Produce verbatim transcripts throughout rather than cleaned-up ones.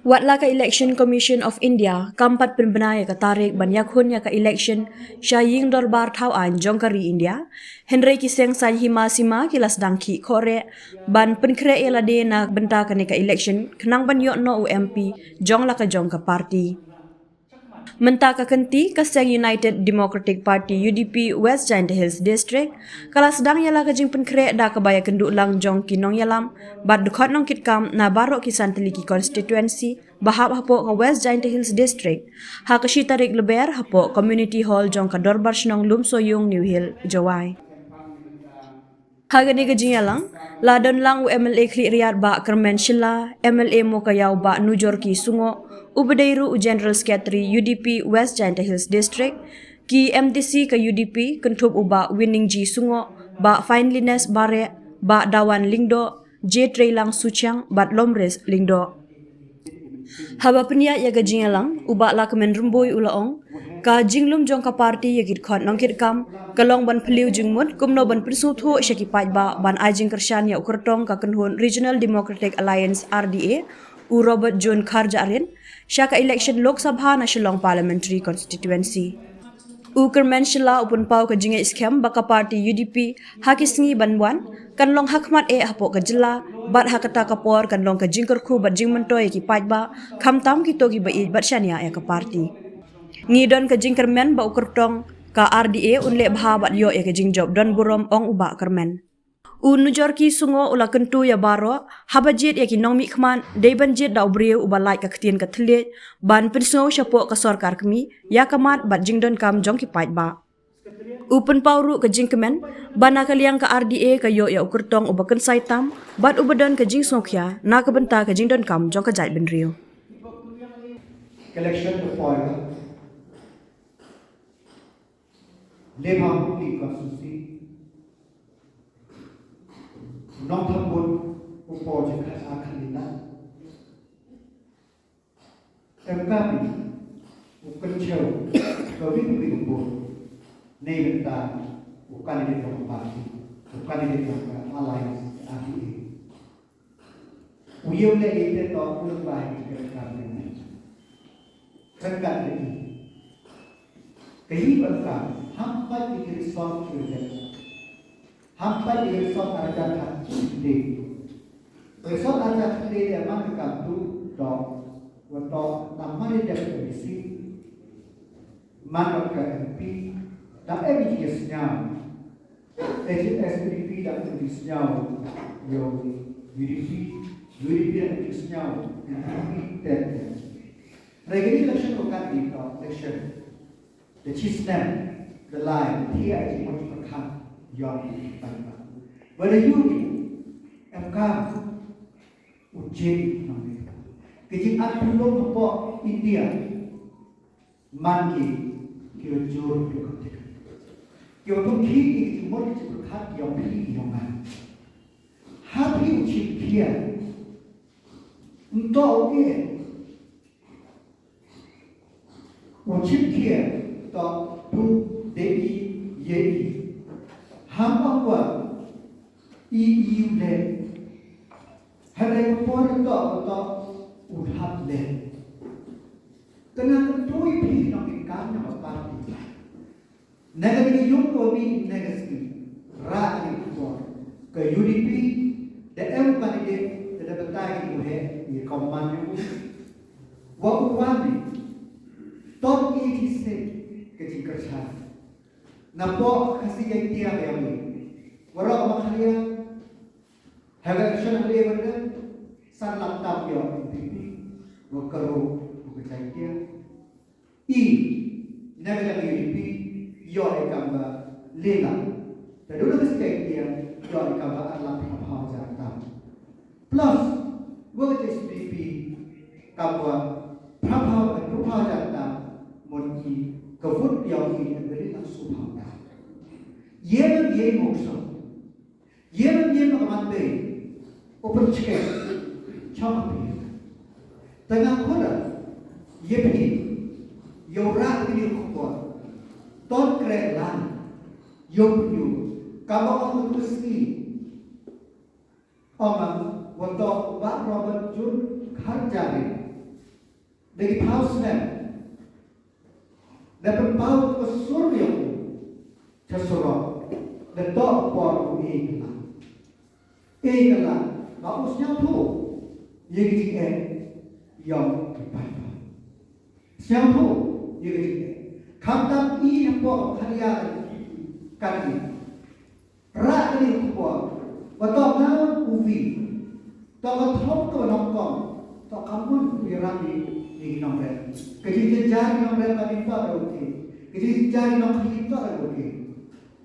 Wat la ka Election Commission of India kam pat pynbna ïa ka tarik ban ïakhun ïa ka election sha ïing dorbar thaw aiñ jong ka ri India, hynrei ki seng saiñ hima sima ki la sdang khih khohreh ban pynkhreh ïa lade na bynta kane ka election khnang ban ïoh noh u M P jong la ka jong ka party. Mynta ka kynti, ka seng United Democratic Party, U D P, West Jaintia Hills District ka la sdang ïa la ka jingpynkhreh da kaba ïakynduh lang jong ki nongïalam bad dkhot nongkitkam na baroh ki san tylli ki constituency ba hap hapoh ka West Jaintia Hills District ha ka shi tarik Lber hapoh Community Hall jong ka Dorbar Shnong Lumsoiung, New Hill, Jowai. Ha kane ka jingïalang la don lang u M L A Khliehriat Bah Kyrmen Shylla, M L A Mowkaiaw Bah Nujorki Sungoh, uba dei ruh u General Secretary U D P West Jaintia Hills District, ki M D C ka U D P kynthup u Bah Winning G Sungoh, Bah Finelyness Bareh, Bah Dawan Lyngdoh, J Treilang Suchiang bad Lomris Lyngdoh. Haba pynïaid ïa ka jingïalang, u Bah Lahkmen Rymbui u la ong, ka jinglum jong ka party ïa ki dkhot nongkitkam ka long ban phylliew jingmut kumno ban pynsngewthuh sha ki paidbah ban ai jingkyrshan ïa u kyrtong ka kynhun Regional Democratic Alliance, R D A, u Robert June Kharjahrin sha ka election Lok Sabha na Shillong Parliamentary Constituency. U Kyrmen Shylla u pynpaw ka jingngeit skhem ba ka party U D P ha ki sngi ban wan kan long ha khmat eh hapoh ka jylla bad ha kata ka por kan long ka jingkyrkhu bad jingmyntoi ïa ki paidbah, khamtam kito kiba ïeit bad shaniah ïa ka party. Ngi don ka jingkyrmen ba u kyrtong ka R D A un leh bha bad ïoh ïa ka jingjop donburom, ong u Bah Kyrmen. U Nujorki Sungoh u la kyntu ïa baroh, haba jied ïa ki nongmihkhmat dei ban jied da u briew uba lait ka ktien ka thylliej ban pynsngew shapoh ka sorkar kmie ïa ka mat bad jingdonkam jong ki paidbah. U pynpaw ruh ka jingkmen ba na ka liang ka R D A ka ïoh ïa u kyrtong uba kynsai tam bad uba don ka jingsngewkhia na ka bynta ka jingdonkam jong ka jaitbynriew. Election before Lehmamong constituency, Nongthymmong, u por jingkhat ar khat lina. Em kami u kynchew ka wi ka wi ka bun. Nei bynta u candidate jong ka party, u candidate jong ka alliance, R D A. U ïew leh ïa ite to u leh bai ïa ka kam ne. Ryngkat ïa i. Ka i ba ka ham pat ïa ki result ki result. Ham pat ïa ki result ar hajar khatkhyndai. Result ar hajar khatkhyndai ïa man ka kam tu to. Wa to na man ïa ka M D C. Man ka M P. Da em ïa ki sñiaw. H S P D P da ka jingïasñiaw ïa U D P, U D P da ka jingïasñiaw ïa U D P ter ter. Hynrei kane election ka dei ka election da shisnem da lai, te ai jingmut jingpyrkhat ïa u paidbah. Wada ïohi em kam u jing nongmihkhmat. Ka jingartatien hapoh India. Man ki, ki la jur ki la kut. Ki la kut ki, ki jingmut ki jingpyrkhat ki ïong phi ki ïong nga. Ha phi u chim khia. Ym toh u ïeh. U chim khia toh tu de i ye i. Ham ong wa i i u le. Hynrei ka por toh toh u hap le. Te nga kyntu ïa phi nongkitkam na ka party. Na kane ka ïung kaba mih na ka sngi, rah ïa ka khubor. Ka U D P da em candidate, te da batai ïa u heh ïa ka man ïa u. Wa u wan ne. Top eighty-six ka jingkyrshan. Napoh Khasi Jaiñtia ka ïong i. Waroh Meghalaya. Ha ka election hynriew hynriew, san lak tam ïoh N P P, wa ka ruh, wa ka Jaiñtia. I, na ka liang U D P, ïoh ïa kaba le lak. Te duna ka Jaiñtia, ïoh ïa kaba ar lak phra phew hajar tam. Plus, wa ka H S P D P, kaba phra phew, phra phew hajar tam, mon ki, ka vote ïoh ki, ka le lak soo phew tam. Ïa ngan ïa ngok soo. Ïa ngan ïa ngan man te. Open check. Chong phi. Te nga khot ïa phi. Ïa u rah phi ïa u khubor. Ton kreh lang. Ïa u pynïoh. Kaba ong u sngi. Ong ang, wa toh u Bah Robert June Kharjahrin. Da ki phaw snem da pynpaw ka sur ïa u cha surok, da toh por u ïeit ka la ïeit ka la ba u sngewthuh ïa ki jingeh ïong ki paidbah. Sngewthuh ïa ki jingeh, khamtam i hapoh khania kan i. Rah kane ka khubor ba toh nga u V, toh ka thong ka ba nongkong, toh ka mon u ïarap ïa ki nongrep. Ka jingjynjar ki nongrep ba kin toh da u K, ka jingjynjar ki nongkhlaiñ toh da u K.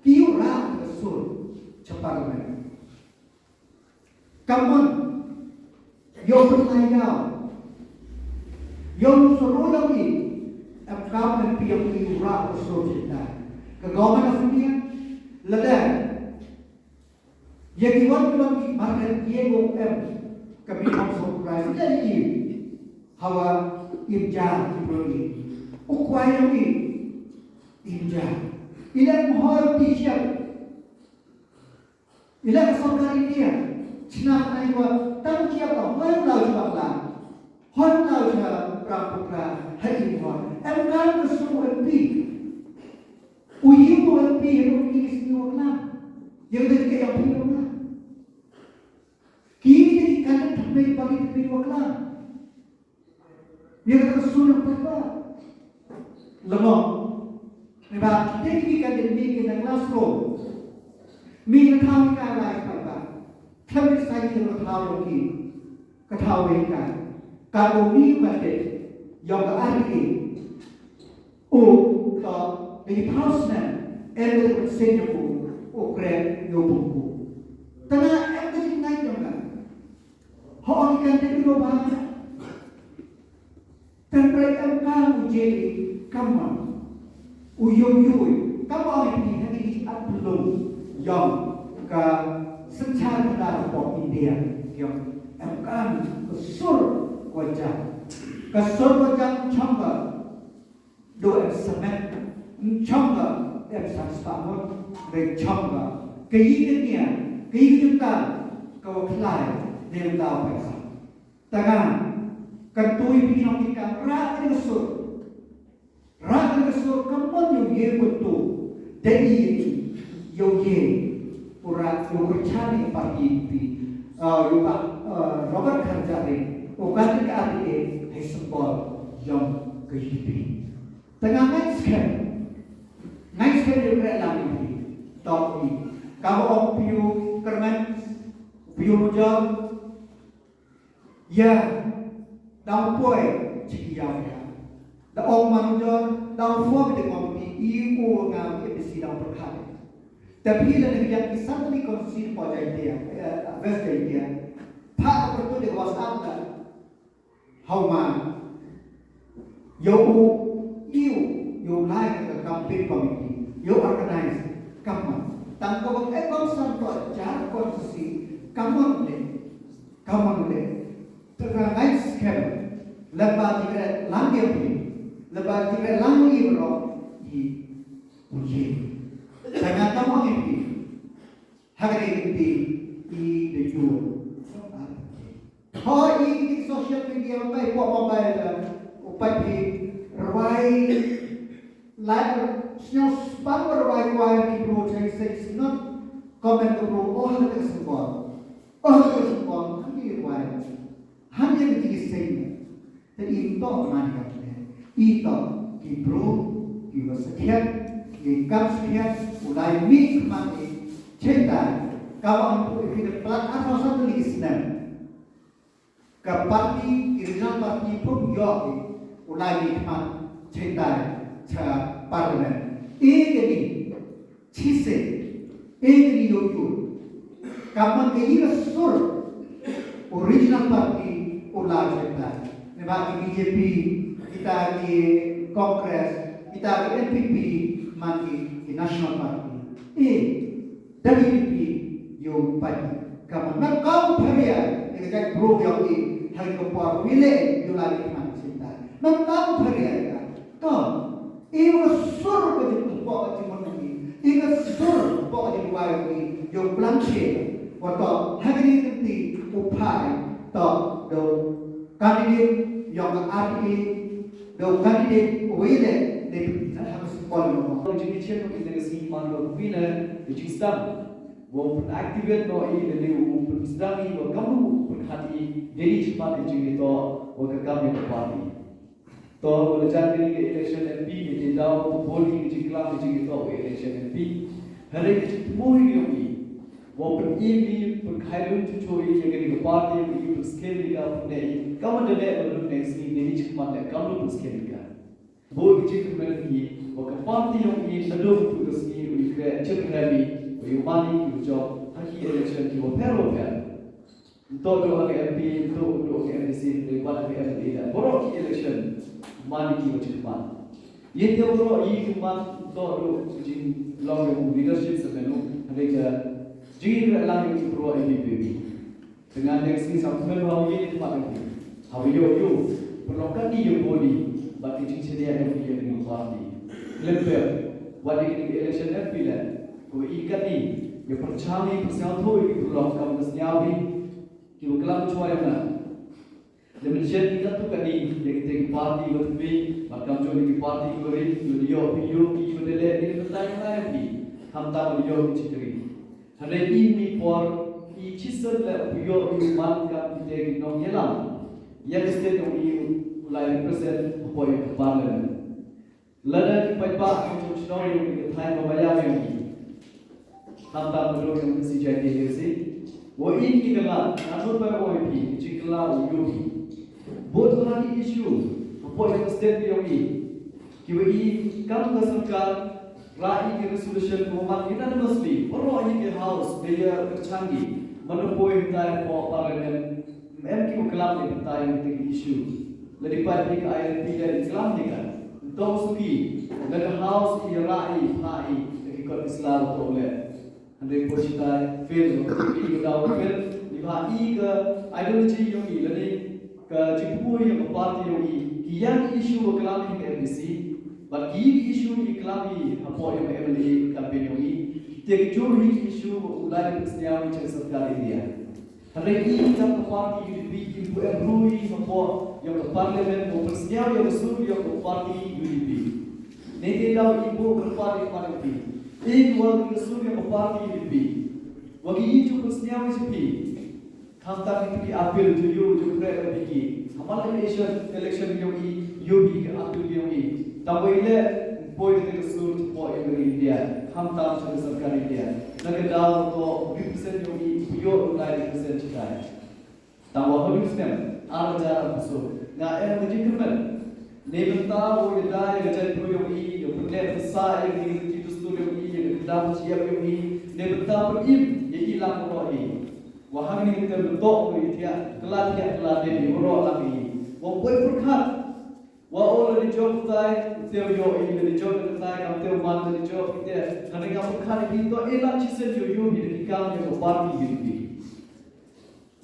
Ki ïu rah ka sur cha parliament. Ka mon ïoh pynlai ïa u, ïoh u suru ïa u, em kam em pi ïa u rah u suru jingdai. Ka Government of India lada ïa ki wan ki wan ki market ïa u em ka pi hong suru rai ïa i. Hawa im ja ki bro i u kwai ïa i im ja. I lem hoi ti siap. Ila ka sorkar India chna ai wa tang kia ka hoi lau chwa la, hoi lau chwa Brahmaputra hai i hoi. Em kan ka su em pi u yu em pi em pi is ni wa klam. Yang da ke yang pi wa klam. Ki ni kan ta me pa ni pi wa klam. Ïa kata ka sur ïa u paidbah. Lemo. Neba kita ki ka dei mi ki na classroom. Mi na thaw ka lai paidbah. Khlem ni sai ki na thaw ïa ki. Ka thaw ïa ka. Ka u ni ma te. Ïa ka ar ki. U to ni thaw snem. Em de sen ïa ku. U kren ïa u ku. Tana em de ngai ïa ka. Ho ong i kan dei u ba. Kan rai em ka u je kamon. U yong yui. Kamon i ni hani at belum. Yong ka senchar kita pop India. Yong em kan ka sur wajah. Ka sur wajah chamba. Do em semen, chong ga em san spah ngut, re chong ga ka yi ka nia, ka yi ka jynta, ka wa khlai ne ka dau paisa. Tanga kan tui pi nong ki kam ra ka sur, ra ka sur ka mon yu ye ko tu, de yi yu ye pura yu kerja ni parti pi, yu ba Robert Kharjari, u kan ka ati e hai sembol yong ka yi pi. Tengah ngai skhem. Ngai skhem ïa u kreh lang ïa u. Tok i. Ka ong piu kermen, piu mujor. Ya. Dau poi chiki ya ya. Da ong man mujor, dau poi de ong pi i u nga ïa bisi dau perkhat. Tapi la ne yang kisan ni konsi po jai dia, West jai dia. Pak pertu de WhatsApp la. Hau ma. Yo u, yu, yo lai ka campaign committee, yo organize, come on. Tang ko bang ek bang san ko jar ko si, come on le, come on le. Tera ngai skhem, leba jikre lang dia pi, leba jikre lang i bro, i, uji. Tengah come on i pi. Hagri di i de jur. Ho i di social media ma bai pok ma bai da upai phi rwai lai sñiaw spang rwai kwai ki bro chai sei sinot comment ko bro oh hagri sengkol. Oh hagri sengkol hagri rwai. Hagri di sei. Te i to man ka te i to ki bru ki wa sakhiat ki kam sakhiat u lai mi khmat i cheta ka wa ang pu i ki de plat ar no sa tu li snem ka parti ki regional parti pun yo i u lai mi khmat cheta cha parliament i ke ni Chise, eh, ni yo yo. Kaman ke ila sur, original party, ula jeta. Neba ki B J P, kita ki Congress, kita ki N P P, man ki, ki National Party. Eh, dari N P P, yo party. Kaman, na kau paria, ni ka jai bro yo ki, hari ko por, wile, yo lagi man cinta. Na kau paria, ka, kau, Iwa sur ka jingpok ka jingmon ka ki. Iwa sur pok ka jingwai ka ki. Yo plan che. Wa to hagri kenti upai to do candidate Ïa ka R T A da u candidate uwei leh dei pynbitar ha ka sngewbha. Ka jingïachier noh ïa ka sngi man ka pynbitar ka jingsdang. Wa u pynactivate noh ïa lane u pynsdang ïa wa kam u pyrkhat ïa dei shaphang ka jingïatoh wa ka kam ïa ka party. To wa la jan kane ka election M P ne dei daw u bun ïa ka jingklam ïa ka jingïatoh wa election M P. Hynrei ka jingthmu ïa ngi wa pynïeng ïa pynkhie lum chuchu ïa kane ka party ïa pynskhem ïa ka pyneh ïa ka man da leh ba lut ne sngi ne ni chikman leh kam lut pynskhem ïa ka. Bun ki jingkmen ki wa ka party yong i nadong tu ka sngi u i kre chim remi u i mani u jok ha ki election ki wa pher wa pher. Nto do ha ka M P, nto do ha ka M D C, nto ban ha ka M L A da. Boro ki election mani ki wa chikman. Ye te boro i ki man nto do ki jinglong yong leadership sa menu. Hade ka jingkre lang yong i boro i bi bi. Dengan yang sini sampai bahawa ia itu pada dia. Hawa yo yo perlu kati yo bodi bagi cincin yang dia punya dengan parti. Lemper buat dia kena election M P lah. Ko ikat ni dia percaya ni percaya tu ini perlu kamu kesenyawi. Kita kelam cuai mana. Dia menjadi ikat tu kati dia kita parti bertemu. Bahkan juga di parti beri dia yo yo yo dia dia bertanya lagi. Hamta dia yo citri. Hynrei i mi por i chisel le u ïoh i man ka ide ki nongïalam. Ïa ki state yong i u lai represent hapoh ïa ka parliament. Lada ki paidbah ki jong shnong yong i ka thaiñ ba maya yong i. Khamtam ka dong yong ka C J K L C. Wa i ki ka lad, nga nut ba wa i phi, ki jingkylla u ïoh i. Bun ha ki issue hapoh ïa ka state yong i. Kiba i kam ka sorkar rah ïa ki resolution ba man unanimously baroh ïa ki house ba ïa kyrchan ki. Mano poi hyntai hapoh parliament, em kiba klam ïa hyntai ïa ki issue. Lada pat ïa ka I L P ïa klam ïa ka. Nto suki lada house ïa rah ïa pha ïa ki kot Islam to le. Hynrei poi shitai fail, i ka daw fail. Ni ba i ka ideology yong i lane ka jingpoi yong ka party yong i ki ïa ki issue wa klam i ka M D C. Bad ki issue i klam i hapoh yong ka M L A campaign yong i. Te ki jur hi ki issue wa u lai ka sniaw i jong sorkar India. Hynrei i jong ka party U D P i pu em rui hapoh yong ka parliament wa pynsniaw yong ka sur yong ka party U D P. Nei te daw i pu ka party party. I wa ka sur yong ka party U D P. Wa ki i ju pynsniaw i ju pi. Khamtam ki appeal ju yu ju kre ka biki. Hamal election election yong i yu bi ka appeal yong i. Tawai le poi ka sur po yong India. Khamtam ju sorkar India. Na ka daw to represent yong i pu yo lai represent chitai. Tang wa holi snem, ar hajar arphew saw, nga em ka jingkyrmen. Neibynta u ïada ïa ka jaitbynriew yong i, ïa u pynleh pynsaw ïa ka ri dustur yong i, ïa ka dam shiap yong i, neibynta u pynim ïa i lang baroh i. Wa hangne ka ter betok u ïa thiah, kylla thiah kylla dien ïa baroh lang i. Wa poi pyrkhat. Wa o lada jong tai, te u ïoh i, lada jong tai, kam te u man, lada jong te. Hangne nga pyrkhat ïa ki to i lang chisien ïoh ïoh i da ki kam ïa ka party ïa ki.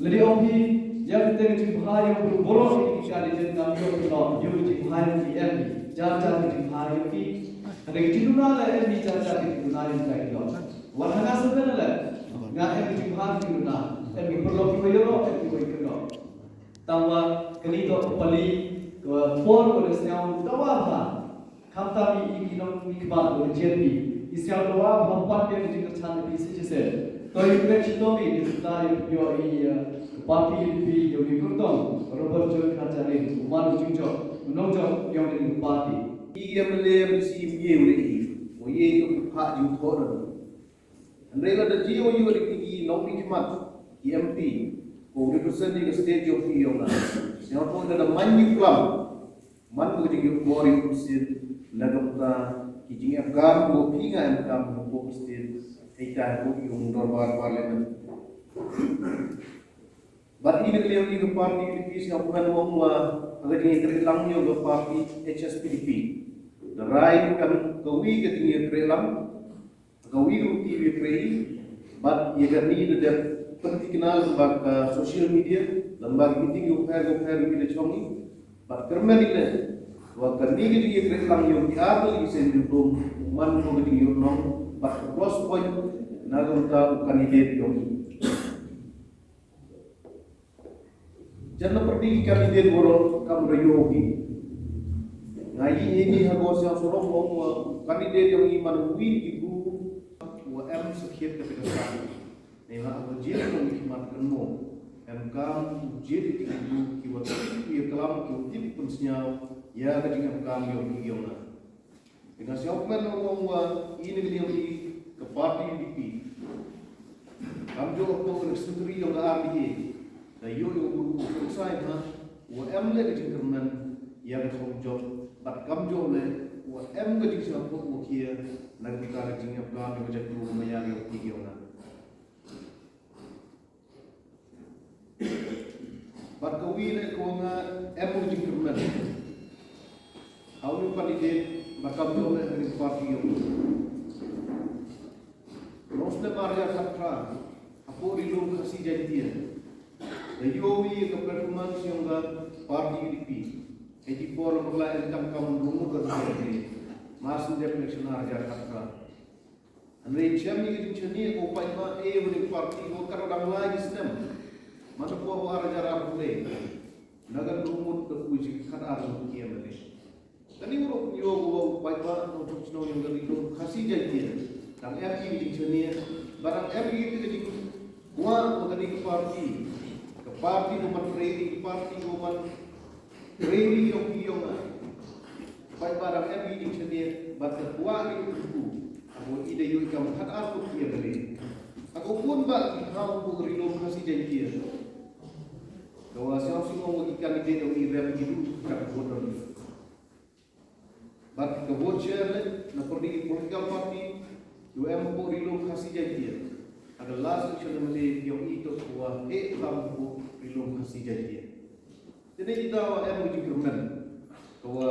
Lada ong phi ïa kata ka jingbha ïa u bru boro ïa ki candidate ngam ïoh phi noh ïa ka jingbha ïa ki em jar jar ka jingbha ïa ki. Hynrei ka jingduna la em jar jar ka jingduna ïa ki noh. Wat hanga sa pynleh nga em ka jingbha ka jingduna em ki paralok kiba ïaroh em kiba ïakynduh. Tangba kane ka pali ka por ka dei sñiaw dawa bha. Khamtam i, i ki nong i kbat ko J P i siang dawa ba pat pia ki jingkyrchan i si chisel. To i krek shitom i ni ta i pio i, eh, party i pi i ni kurtong Robert John Kharcharin, u man u jingjop, u nongjop yong i party. I M L A M C M E u i, u ye i pha ju thoda. Hynrei lada jia u ïoh da ki nongmihkhmat, ki M P, ko represent ïa ka state jong phi ïong nga. Sngewthuh lada man ïa u klam, man ka jingïoh bor ïa u state, na ka bynta ki jingïakam ko phi nga em kam ko state, ïa ka ko ïong dorbar parliament. Bad i na ka liang ïa ka party U D P sngewthuh ban ong wa ha ka jingïakren lang ïa ka party H S P D P. Da rai ka kawi ka jingïakren lang. Ka wi ruti wi krei, bad ïa kane da dep pynthikna lyngba ka social media, lyngba ki meeting ïa u pher ïa u pher wi da chong i, bad kyrmen i leh, wa kane ka jingïakren lang ïa u ki ar tylli ki seng jingpum, man ko ka jingïohnong, bad ka plus point, na ka bynta u candidate ïong i. Jan na pyrdi ki candidate baroh kam da ïoh ki. Nga ïohi ha ka shnong Sorong, u candidate jong ngi man uwei ki bru u em sakhiat ka teka. Ngi la ba jied jong ngi ki mat kynmaw. Em kam u jied ki bru ki wat ki ïa klam ki u tip pynsngew ïa ka jingem kam jong ki jong nga. Te nga sngewkmen ong wa i ne ka liang i ka party U D P. Kam jooh ko ka secretary jong ka R D A. Da ïoh ïoh u u sai ha wa em le ka jingkyrmen ïa ka thong jop. Bad kam jooh le wa em ka jingsngewthuh wa khia na ka bynta ka jingïap ka jong ka jaitbynriew maya ïa ki ïa nga. Bad ka wi ne ka wa nga em u jingkyrmen ha u candidate bad kam jooh le ha ka party ïa u. Rosne Maria Khatra hapoh Ri Lum Khasi Jaiñtia. Da ïohi ka performance jong ka party U D P. Hei ki por ba la ïa ka kam kam rung ka party. Mas ndep election ar hajar khatphra. Hynrei chem ïa ka jingshaniah ko paidbah eh wa ka party ko kar dang lai ki snem. Man ko ar hajar arphew. Na ka rung mut ka ku jingkhat ar ngut ki M L A. Kane u ruh u ïoh u paidbah nongshong shnong jong ka Ri Lum Khasi Jaiñtia. Dang em ïa ka jingshaniah bad dang em ïa ka jingkwah ba kane ka party, ka party ka man rei, ka party ka man rei ïong ïong. Paidbah dang em ïa ka jingshaniah bad ka kwah ïa ka ku. Abo i da ïoh i kam khat ar ngut ki M L A. Ka bun ba ki ha u Ri Lum Khasi Jaiñtia. Ka wa sngewsih ong wa ki candidate ong i rem ki ruh ka vote. Bad ka vote share ne na pyrdi ki political party u em hapoh Ri Lum Khasi Jaiñtia. Ha ka last election M L A ïong i to ka wa heh tam hapoh Ri Lum Khasi Jaiñtia. Te ne kita wa em u jingkyrmen ka wa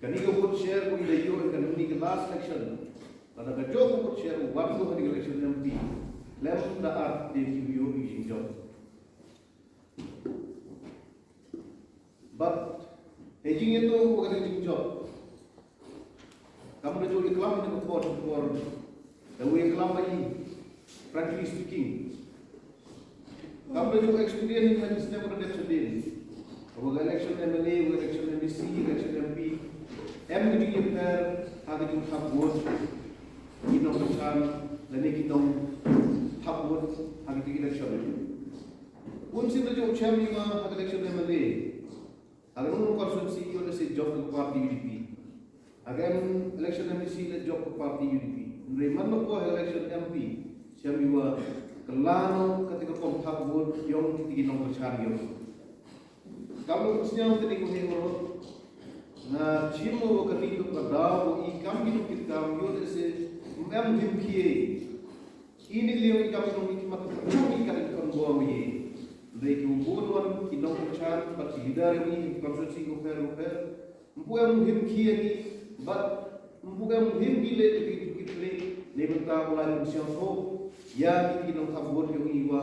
kane ka vote share ko i da ïoh ha kane ka last election. Lada ka jooh ka vote share u wan ko ha kane ka election M P. Lem da ar de ki ïoh i jingjop. Bad hei jingïathuh wa kane ka jingjop. Kam da jooh ïaklam ha kane ka por, por. Da ïaklam ba i, frankly speaking, kam da jooh experience ha ki snem ba dep shadien. Wa ka election M L A, wa ka election M D C, election M P. Em ka jingïapher ha ka jingthap vote ki nongkyrshan lane ki nongthap vote ha ki election. Bun sien da jooh chem ïa nga ha ka election M L A. Ha ka Ri Lum constituency ïoh da se jop ka party U D P. Ha ka election M D C da jop ka party U D P. Hynrei man la poi ha election M P, chem ïa wa ka la nong kata ka pom thap vote ïong kata ki nongkyrshan ïong. Kam lo sñiaw kata ko heh oro. Nga chim wa kani to ka daw wa i kam ki nongkit kam ïoh da se em him khie. Ini liang i kam i nong i ki mat i ka dei kon bor wi. Dei ki bun wan ki nongkyrshan bad ki leader wi ki constituency ko pher ko pher. Mpu em him ki ya ki bad mpu em him ki le ki ki ki le ne bynta ko lai mynsiem ko. Ya ki ki nongthap vote ïong i wa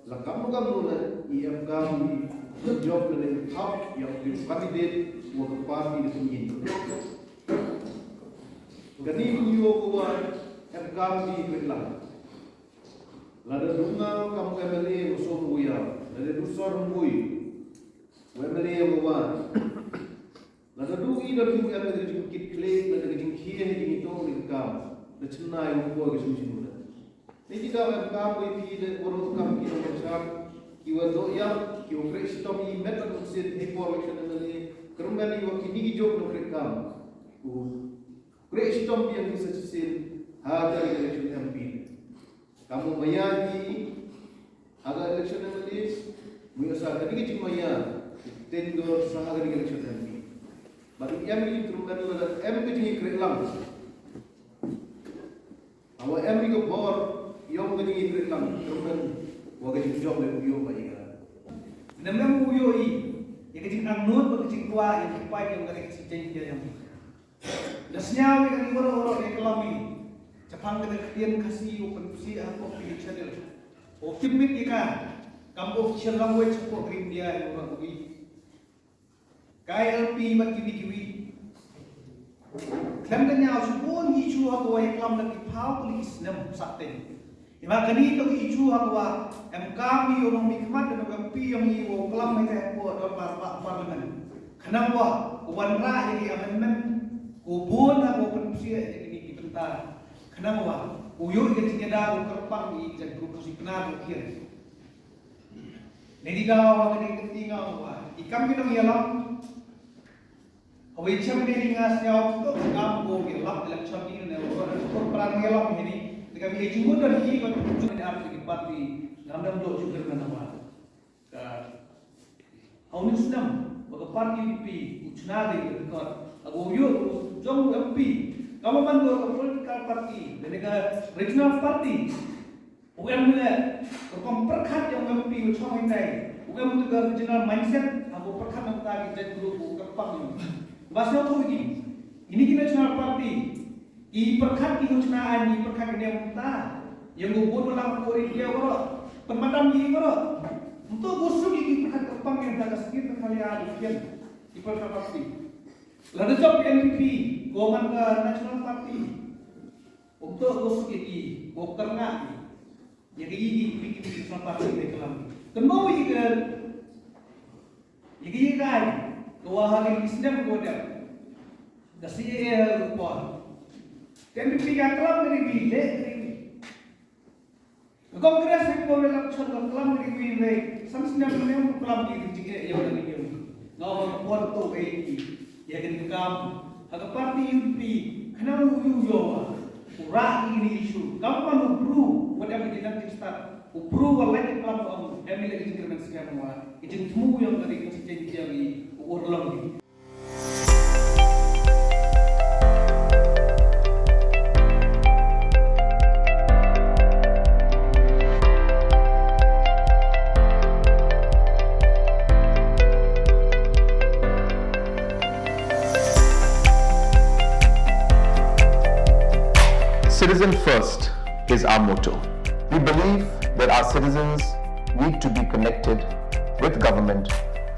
la kam kam no le i em kam i jop le thap ya ki candidate wa ka party de kin. Kani ïoh ko wa em kam ki kren lang. Lada du nga kam u M L A wa som u ya, lada du sor u bui u M L A wa wan. Lada du i da du em da jingkit khlem, lada ka jingkhie ha jingito ni ka kam, da chennai u ko ka jingchim na. Ni kita em kam u phi da oro kam ki da char, ki wa do ya, ki wa kre shitom i met da sin he por election M L A, kermen i wa kini ki jok no kre kam. U kre shitom biang ki sa chisin ha ka election M P. Kamu maya hi ha ka election M L A, mu ya sa ka digi jing maya tendor sa ha ka digi election M P. Ba digi em digi kerumben la em ka digi kre lang. Awa em digi bor yong ka digi kre lang kerumben wa ka digi jong le yo ba ya. Nemem u yo i ya ka digi ang nut ba ka digi kwa ya ka pai yong ka digi jing ya yong. Da sñiaw ïa kani waroh waroh ïa ka lami. Chaphang ka ktien Khasi u pynpsi ha pok ki channel. O kim mit ïa ka kam official language pok India ïa waroh wi. Ka I L P bad kiwi kiwi. Khlem da ñiaw shu bun ngi shu ha ko ïa klam da ki phaw ki snem sa teng. Te ma kane to ki issue ha ka wa em kam ïa u nongmihkhmat da u MP ïong i u klam ïa ka hapoh dorbar ba parliament. Khnang wa u wanrah ïa ki amendment ko bun ha ko pynpsiah ïa kine ki bynta. Khnang wa u ïoh ïa ka jingïada u kyrpang ïa ka jaitbynriew ka sipna ko kier. Lady daw ha kane ka tinga wa i kam ki nongïalam. Hawei chem ne ri nga sñiaw to kam ko ïalap election ni ne ko ko pran ïalap ni ni. Te kam ïa jingmut don ki ko jingmut ne ar ki party ngam dam do jingkyrmen na wa. Ka hau ni snam ba ka party UDP u chna de ko record. Ago yo jong MP kam man do ka political party ne ka regional party. U em le rukom pyrkhat ïa u MP u chong hynrei u em u ka regional mindset ha u pyrkhat na ka ki jait group u kyrpang ïa u. Ba sñiawthuh ïa ki. Ini ki national party i pyrkhat ki u chna aiñ i pyrkhat ki niam ta ïa u bun lang ko ri ïa waro. Pynmadam ïa waro. Untuk usung ïa ki pyrkhat kyrpang ïa ka skit ka khalia u kian. I pyrkhat party. Lada jop NPP ko man ka national party. Untuk ko suk ïa ki, ko kyrngah ki. Ïa ki ïa ki ïa ki ïa ki sampa ki ïa ki lam. Kynmaw ïa ki ïa ki ïa ki ko wa ha ki snem ko dep. Ka CAA ha ko por. Kan pi ka klam ri wi le ri wi. Ka Congress ha ko le lak chon ka klam ri wi le. San snem ne ko klam ki ki ïa ïa ri wi. Nga wa por to ka ïa ki ïa ki kam. Ha ka party UDP khnang u yu yo wa u rah ïa kine issue. Kam pan u bru wa dang ïa ki dang ki start u bru wa lait ïa klam ong em ïa ki jingkyrmen skhem wa ki jingthmu ïa ka ri ka jingkyrmen ïa u urlong ïa. Citizen first is our motto. We believe that our citizens need to be connected with government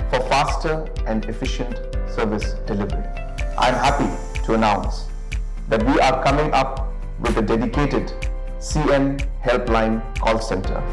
for faster and efficient service delivery. I am happy to announce that we are coming up with a dedicated C M Helpline call center.